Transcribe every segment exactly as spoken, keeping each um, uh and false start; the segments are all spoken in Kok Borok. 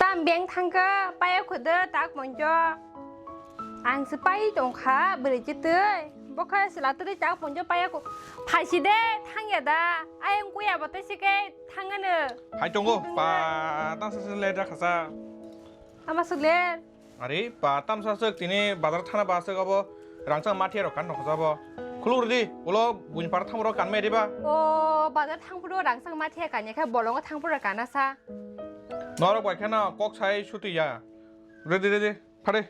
Ang beng thangkha, paya khudu tak ponjo. Ang se pai tongkha, bwrwi chitwi. Bokha sila twi tak ponjo paya khu. Phaisi de, thangya da. Ayang kuya bo tei sike thangano. Hai tongo, pa, tang sa le da khasa. Ama suk le. Are, pa, tamsa swk tini bazar thana ba swk abo rangchak mathiya rok kan rok jabo. Khuluk ridi, ulo buini para thangbo rok kan mai riba. O, bazar thangphuru rangchak mathiya kanya khe bolongo thangphuru kana sa. Norok bai kheno kok sai suti ya. Ridi, ridi, phari.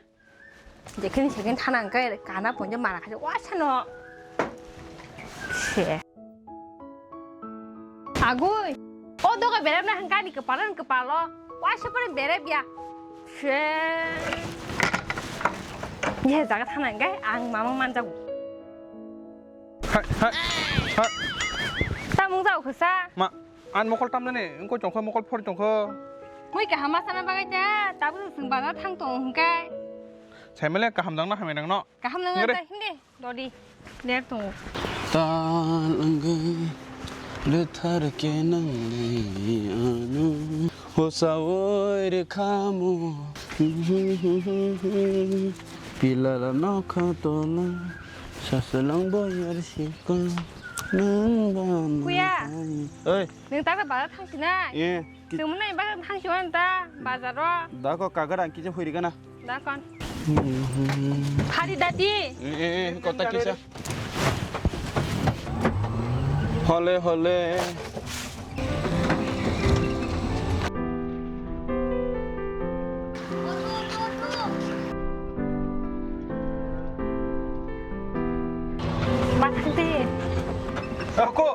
Jekhini sekhini thana hwnkhe kana ponjo mara khajo wa sano. Se. Agoi. O doga berem na hangka ni kepala ni kepala. Wa se pore berem ya. She. Ye jaga thana hangka ang mamang manjago. Hai, hai, hai. Tamung jao khasa. Ma, an mokol tamnani, engko chongkho mokol phor chongkho. Mui kaham ma sana bagai ta, tabu sung bazar thang tong hangka. Saimele kaham jang na hamai nang no. Kaham nang ta hindi. Dodi, der tongo. Tal wngwi lwthar khe nangni ano hosawi rwkha mo. Pilala nokha tola sasalang boyar sikha nang ba. Kuya. Oi. Nung ta bazar thang sinai? Eh. Tongmani bazar thang si mano ta bazar o. Da ko kagar ang kisa hoi rigana. Da kon. Hari dati. Eh, eh, eh, kota kisa. Hole, hole. Bathang de. Ako.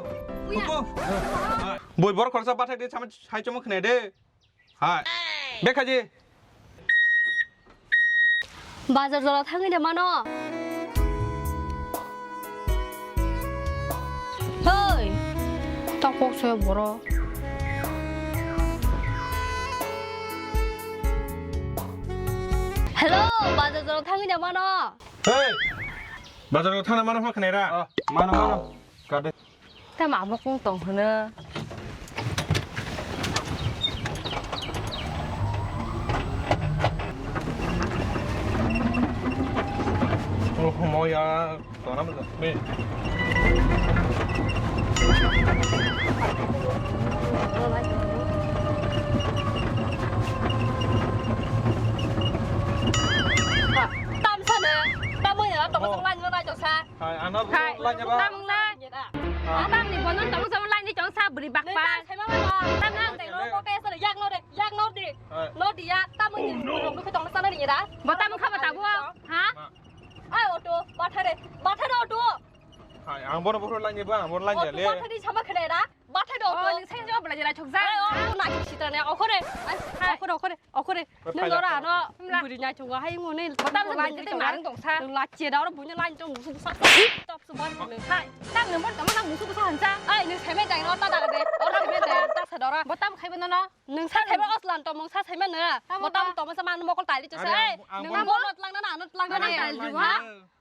Uya. Ako. Boi bor khorsa bathang de sama sai chomo khne de. Hai. Bekhaji. Bazar jora thangwi de mano. Hoi. Tokok se boro. Hello, bazar jora thangwi de mano. Hey. Bazar jora thangna mano hokhnera. Oh, mano, mano. Kade. Tamo abo kung tong hwno. Oh, moya, tona mo be. Tam sana, tamo ya, tamo sa. Hai, ano. Hai, lanya ba? Tamung na. Ah. Tamni bono tamung sama laini chong sa beri bakpa. Nang sai ma ba. Tam nang tei no ko ke sa yak no de, yak no de. Hai. No dia, tamung ni rong no ke tong sana ni da. Bo tamung kha ba ta bo. Ha? Ai auto, bathare, bathare auto. Hai, ang bono bokhro lanya ba, ang bono lanya le. Auto bathare sama khne da. Bathai do. Oh, nung sai jawab belajar chok ja. Ai, oh, naki sita ne, okhore. Ai, hai. Okhore, okhore, okhore. Nung dora ano, buri nyai chok hai ngone. Botam buri nyai chok marung tong sa. Nung lachi da oro bunya lain tong musu busa. Top su ban nung. Hai, tam nung bon tamo nang musu busa hansa. Ai, nung seme dai no ta da de. Oro seme dai ta sa dora. Botam khai bono no. Nung sa seme oslan to mung sa seme na. Botam to masa man mokol tali to sa. Ai, nung bono tlang na, ano tlang na. Tali ju ha.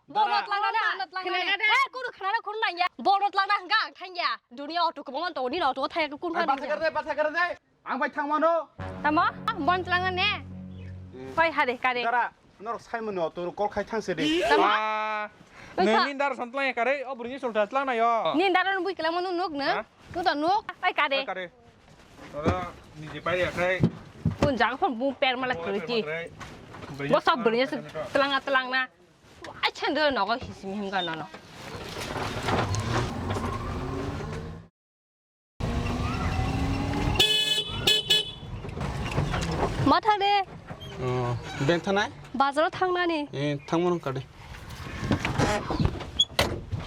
Bono tlangna na, ano tlangna na. Khna de. He, kuru khna na, kuru nang ya. Bono tlangna hwnkha ang thang ya. Dunia auto kwbangma tongo, nini auto thang ya, kunu thang ya. Bathai kar de, bathai kar de. Ang bai thang mano. Tamo? Bono tlangna ne? Hoi, hade, kare. Dara, norok sai mano auto call khai thang se de. Tamo? Nini dar son tlang ya kare, o bwrwini sulta tlangna yo. Nini dar on bui kela mano nuk na. Tu ta nuk, pai kare. Pai kare. Ora, niji pai ya khai. Kun jaga phon bu per mala kwrwi ti. Bo sok bwrwini tlangna, tlangna. Ai, chen do nogo hisim him ga nono. Ma thang de? Oh, beng thanai? Bazar o thangnani. Eh, thangmano kade.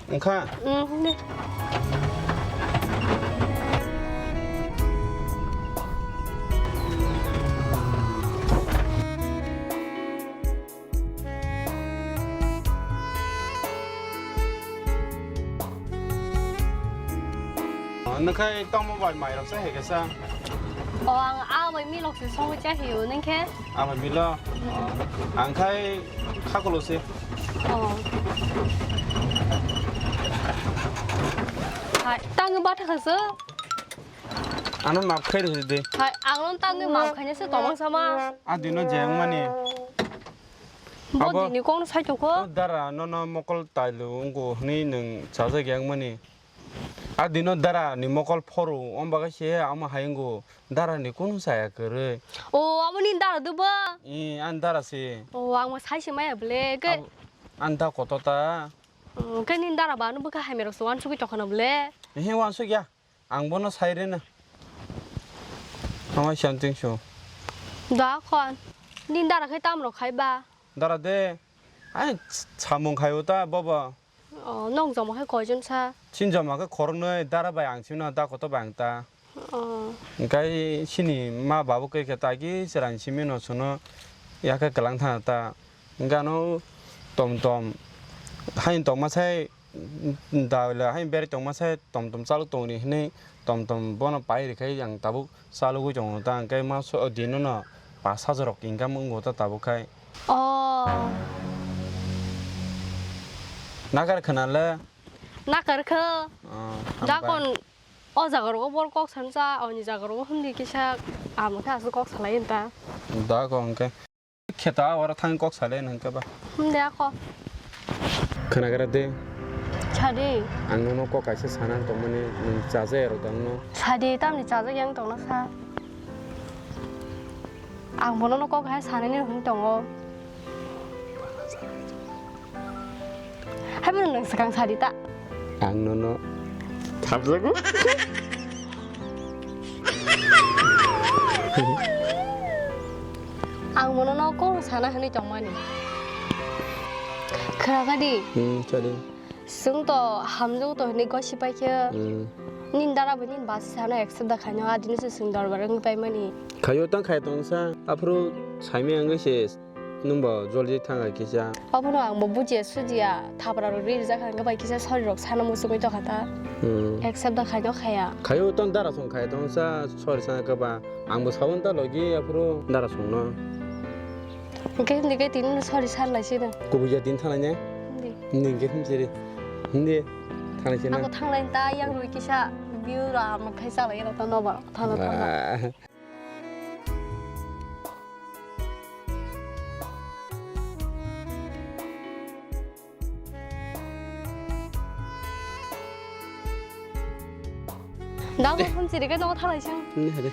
Wngkha? Mm, de. Nungkhai tongmo bai mairok se hai khe sa? O, ang a bai milok se songwi cha hiyo, nungkhe? A bai milo? Mm. Ang khai khakulo se. O. Hai, tang batha kha se? Ano maaf khai rwdi. Hai, ang no tangwi maaf khaina se tongmang sama. A dino je wngmani. Bo abo dini kok no sai tongkho. O dara nono mokol tailu wngkho hwnwi nwng chajak ya wngmani. A dino dara ni mokol phoro, o bagwi se amo hai wngkho dara ni kunu chaya kwrwi. O, abo nini dara de ba? Ee, ani dara se. O, ang ma sai se maya bwle, ke. Abo, ani da koto ta. O, ke nini dara ba, ano bwkha hamya rok se wansugwi tongkha na bwle? Ehe, wansuk ya. Ang bono sai rwna. Hamai something so. Da kon. Nini dara khai tam rok khai ba? Dara de. Ai, samung khai o ta, bobo. O, nong joma khe koijon sa? Chini joma khe khoroknwi, dara bai ang chini, da koto bai ang ta. O. Hwnkhe chini ma babu khe khe ta ki chwraini simi no chwngno yakhe kwlang thangna ta. Hwnkhe ano tom tom haino tongma sai da le haino berwi tongma sai tom tom chalok tongni hwnwi tom tom bono pai rwkhe ang tabuk chalogwi tongo ta, hwnkhe ma so dino no pash hajar rok income wngo ta tabuk khai. O. Nakar khna le? Nakar kho. O, hambai. Da kon o jaga rogo bor kok sansa, oni jaga rogo himdi kisa amo khe aswk kok salai ta. Da kon hwnkhe. Kheta oro thang kok sale nang keba. Hum de ako. Khanagra de. Sadi. Ang nono kok kaisa sana tongmani nung chaja ero dangno. Sadi tamni chaja yang tongna sa. Ang bono no kok hai sanani hung tongo. Hai bono nung sakang sadi ta. Ang nono thabjago. Ang bono no kok sana hwnwi tongmani. Khwnakhadi. Hmm, chadi. Chwng to hamjwk to hwnwi gosi paikhe. Hmm. Nini dara bo nini basi sana accept da khaino adini se chwng dorbar wngwi paimani. Khayo tang khai tongsa, aphuru saimai wngwi se. Nwng bo joldi thang hai kisa. Obono ang bo bujiya sujiya, thapra rok ri rijak hwnkhe bai kisa sori rok sana muchungwi tongkha ta. Hmm. Accept da khaino khaya. Khayo tong dara song khaya tong sa sori sana khe ba. Ang bo sabon ta logi aphuru dara song no. Hwnkhe hindi khe tini no sori san lai sino. Kubui ya din thanglai ne? Hindi. Hindi hwnkhe hum siri. Hindi thanglai sino. Ako thanglai ta yang rui kisa view ra mo khai sa lai ta no ba thangla thangla. Ah. Dang phone siri khe nogo thalai sing. Ni hade.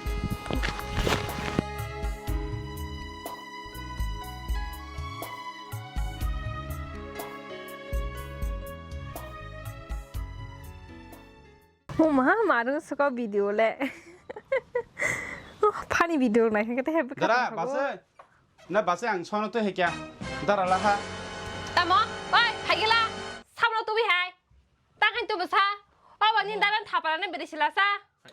Huma, marung suka video le. Oh, funny video nai khe te happy. Dara, khatang thago. Base. Na base ang sono to hekya. Dara laha. Tamo, oi, phagila. Samno tubi hai. Takan tu basa. Obo ni daran thapara ne beri silasa.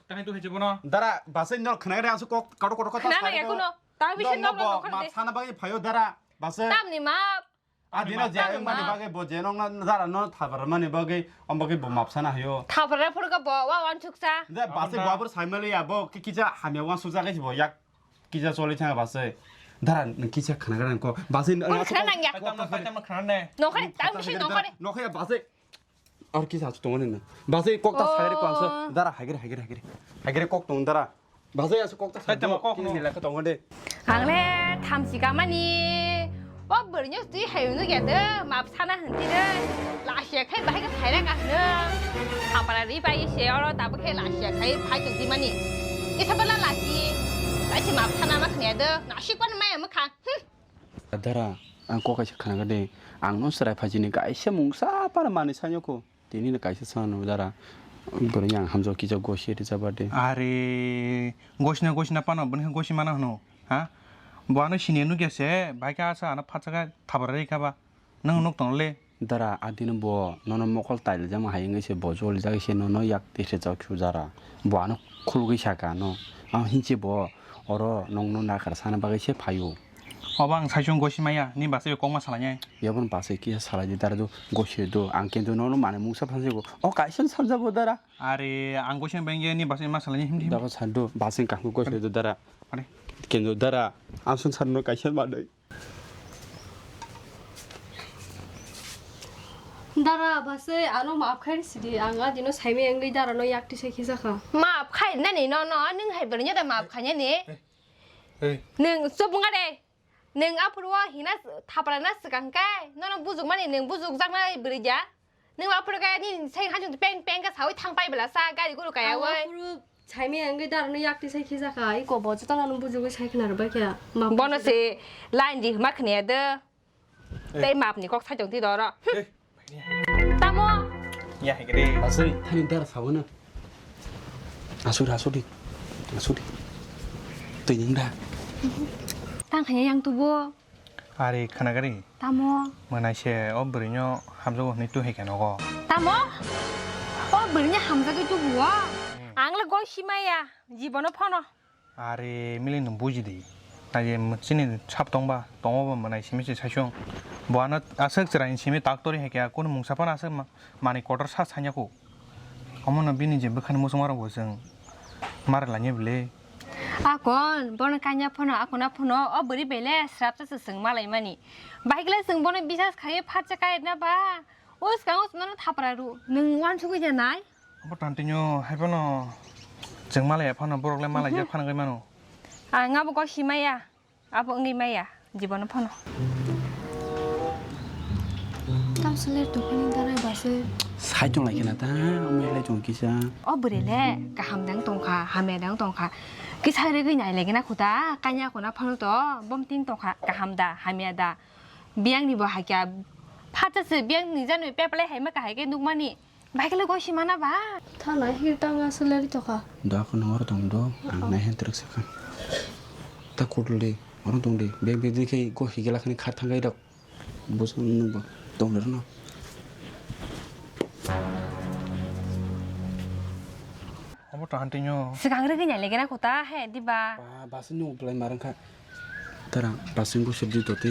Takan tu heje bono. Dara, base no khna re asu kok, kado kado kok. Khna na ya kuno. Ta bisi no no no no no no. Sana bagi phayo dara. Base. Tamni ma. Adino je mani bagwi bo je nong na dara no thabar mani bagwi om bagwi bo map sana hayo. Thabar phur ka bo wa wan thuksa. Je base bo abor saimali ya bo ki kisa hamya wan sujak bo yak kisa choli thang base. Dara nung kisa khana gara ko base. Kon khana nang ya. Tam na tam na khana ne. No khare ta bisi no khare. No khare base. Ar kisa chu tongo ne. Base kok ta sagre ko ansa dara hagre hagre hagre. Hagre kok tong dara. Bajai aswk kok ta sai tamo kok no. Kini lekha tongo de. Ang le thamchi kamani. O bwrwino twi hai unu ge de map sana hwn twi de. Lasiya khai bahai khe phaira ka hwno. Thapara ri bai se oro tabuk khe lasiya khai phai tong twi mani. Kisa bala lasi. Lasi map sana ma khne de. Nasik pan maya mukha. Hmm. Dara, ang kok kaisa khana de. Ang no chwrai phajini kaisa mungsa para mani sanyo ko. Tini no kaisa chwng nw dara. Bwrwi yang hamjak kisa gosi rijak ba de. Are, gosina gosina pano bwrwi gosi mana hwno, ha? Bo ano sini nugya se, bai ka asa ano phatsa ka thabra ri ka ba. Nang nuk tong le. Dara, adino bo nono mokol tailijak ma hai wngwi se bo jolijak se nono yak tisrijak su dara. Bo ano khulugwi saka ano. Ang hinse bo oro nongno nakar sana bagwi se phaio. Obo ang saichung gosi maya, ni bachai kok ma salai nai. Yabon bachai kisa salai di dara do gosi do. Ang kento nono mane mungsa phansi go. O kaisa samjabo dara. Are ang gosi bengye ni bachai ma salai nai himdi. Dako sando bachai kangku gosi do dara. Are. Kento dara. Ang sung sando kaisa ma dai. Dara, basai, ano maaf khai sidi, ang adino saimai wngwi dara no yakti sai khijakha. Maaf khai nani no, no, nwng hai bwrwino da maaf khai nani? Hey. Nwng chubunga de. Nwng aphuru o hina thapra na swkang kai, nono bujukmani nwng bujukjaknai bwrwi da. Nwng aphuru kaya nini sai hajung peng peng ka sawi thang pai bwla sa gari guru kaya ang wai. Aphuru saimai wngwi dara no yakti sai khijakha, iko bo jotono bujugwi sai khna rwbai kha. Bono se line di hwma khna ya de. Eh. Tei mapni kok sai tong ti doro. Eh. Tamo? Ya, hai kiri. Asui, thani dar sabo na. Asuri, asuri. Asuri. Tui ning da. Tang khaya yang tubo. Ari khana gari. Tamo? Mwnai se o bwrwino hamjago hwnwi tu hai khe nogo. Tamo? O bwrwini hamjagwi tubuo? Hmm. Ang le goi simaya, jibono phono. Are mili nwng buji di. Nai je chini sap tongba, tongo bo mwnai simi se saichung. Bo ano aswk chwrai simi tak tori hai khe kunu mungsa phano aswk ma-, manwi kotor sa sanya kho. Omo no bini je bwkhani muchungma rok bo chwng mari lanya bwle. Akon, bono kanya phano, akona phano, o bwrwi bai le srapsa se chwng malai mani. Bahai khe le chwng bono bisas khai phatsa kai na ba. O swkang o chwngno thapra rw, nwng uansugwi ja nai? Abo tantino hai phano chwng malai phano borok le malai jak phano wngwi mano. Ang abo kok himaya, abo wngwi maya jibono phano. Tamswk le tongphani darai baswi. Sai tong lai khe na ta, wngwi lai tong kisa. O bwrwi le kaham dang tongkha, hamya dang tongkha. Kisa rigwi nai lai khe na khuta, kanya khuna phano to, bom tin tongkha, kaham da, hamya da. Biyang ni bo hakya, phatsa se biyang ni janwi peplai hai ma kahai khe nukmani. Bai khe le goi simana ba? Thana hir tang aswk leri tokha. Da kheno oro tong do, ang nai hen twrwk sakha. Ta kutul de, oro tong de, bek bek de khe go higela khani khat thang gai rok. Bosong nung ba tong le rwno. Obo to hanti nyo. Swkang rwgwi nai le gena kota he diba? Ba, basi nung belai marang kha. Tarang basi nung sir di to te.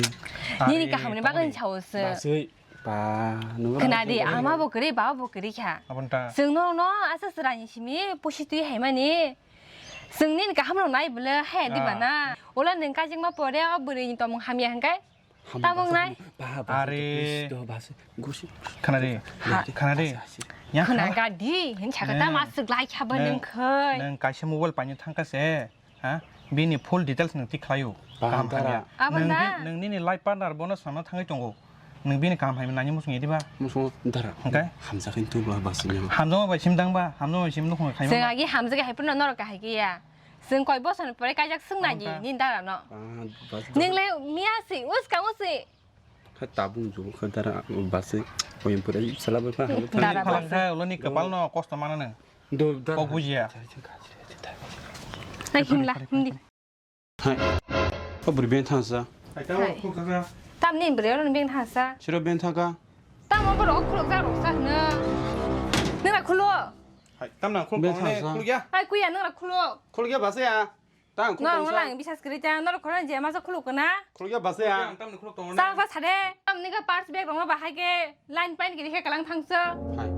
Nini kaham ni bagwi sao se. Basi. Ba, nungno khna di, ama bo kwrwi, ba bo kwrwi kha. Aboni ta. Chwng no, no, asa chwraini simi pusi twi hai mani. Chwng nini kaham rok nai bwle, he, di ba na. Ola nwng kajikma pore, o bwrwi ni tomung hamya hwnkhe. Hamya tamung nai. Ba, ba, are. Please, do, ba, se, gusi. Khna di, ha. Khna di. Khna ga di, hin chaka ta ma swk lai kha ba nwng khai. Nwng kaisa mobile paino thangkha se. Ha? Bini full details nwng tik khlaio. Kaham hamya. Nwng nini life partner bono sana thangwi tongo. Nwng bini kaham hamya nani muchung ediba? Muchung dara. Hwnkhe? Hamjakhe tu ba basi nang. Hamjakma bai sim dang ba, hamjakma bai sim nukhung khai. Chwng agi hamjakhe hai phano norok kahai kiya. Chwng koi bosor ni pore kaijak swng nai di nini dara no. Nwng le miya si, uskang usi. Kha tabung jugo kha dara basi oyem pura sala bai pa. Dara basi. Phalangkha uloni kwpal no kosto mananw. Do dara. Kok bujiya. Hai himla, himdi. Hai. O bwrwi beng thangsa. Hai. Tamni bwrwi oro beng thangsa. Siro beng thangka. Tamo borok khuluk jak rok sa hwno. Nira khulo. Hai, tamna khuluk beng thangsa. Khuluk ya. Hai kuya nira khulo. Khuluk ya basi ya. Tang khuluk. Nor lang bisas kri ta nor khuluk je masa khuluk na. Khuluk ya basi ya. Tamni khuluk tongo. Sa sa sade. Tamni ka purse bag rok bahai ke line pain kiri ke kalang thangsa. Hai.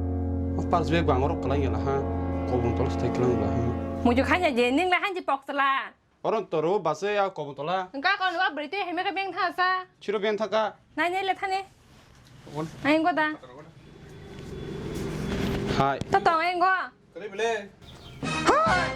O purse bag bang orok kalang ya la ha. Kobong tol stai kalang la ha. Muju khanya je ning la hanji pok sala. Oron toro base ya kobong tola. Engka kon wa brite heme ka beng thasa. Chiro beng thaka. Nai nai le thane. Ai go da. Hai. Ta tong ai go. Kare bele. Hai.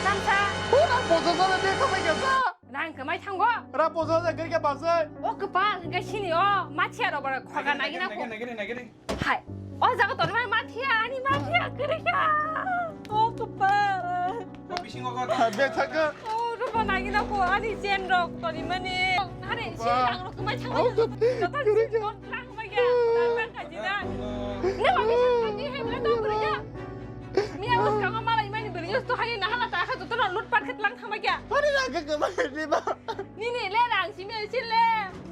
Tamsa. Ura posa sala de thame kasa. Rang kemai thango. Ra posa sala kiri ke base. O kepal engka sini o. Machi aro bara khoga nagi na ko. Nagi nagi nagi. Hai. O jaga tonmani mathiya, ani mathiya kwrwi kha. O kwpal. Bisingo kha. Hai, bethaka. O rupa nagina ko ani chen rok tonmani. Nare si ang rok mai thang. O kwpal. Joto kwrwi kha. Lang mai ya. Lang kha jina. Ne ba bisi kha ni hai bla to kwrwi kha. Miya bus ka ma lai mani beri yus to hai na hala ta kha joto na lut pat khat lang thang mai ya. Hari na ka ka ma ni ba. Nini le rang simi sile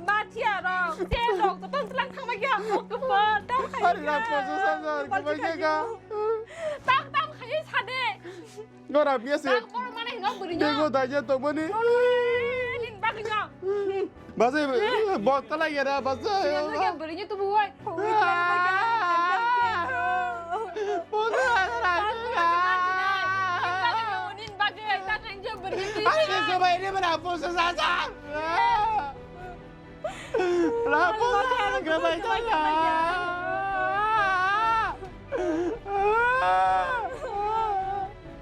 mathiya rok, chen rok, joto tlang thangma kya, o kwpal, tang khai. Hari na poso sangar, kwbai kya ka. Tang tang khai sade. Ngora biya se. Tang bor mane hino buri nyo. Tego daja to bani. Nin bagwi nyo. Base, bot tala yara, base. Sino kya buri nyo tu buwai. Nin bagwi, tang khai nyo buri nyo. Hari na kwbai ni mana poso sangar. Rapo, rapo, rapo.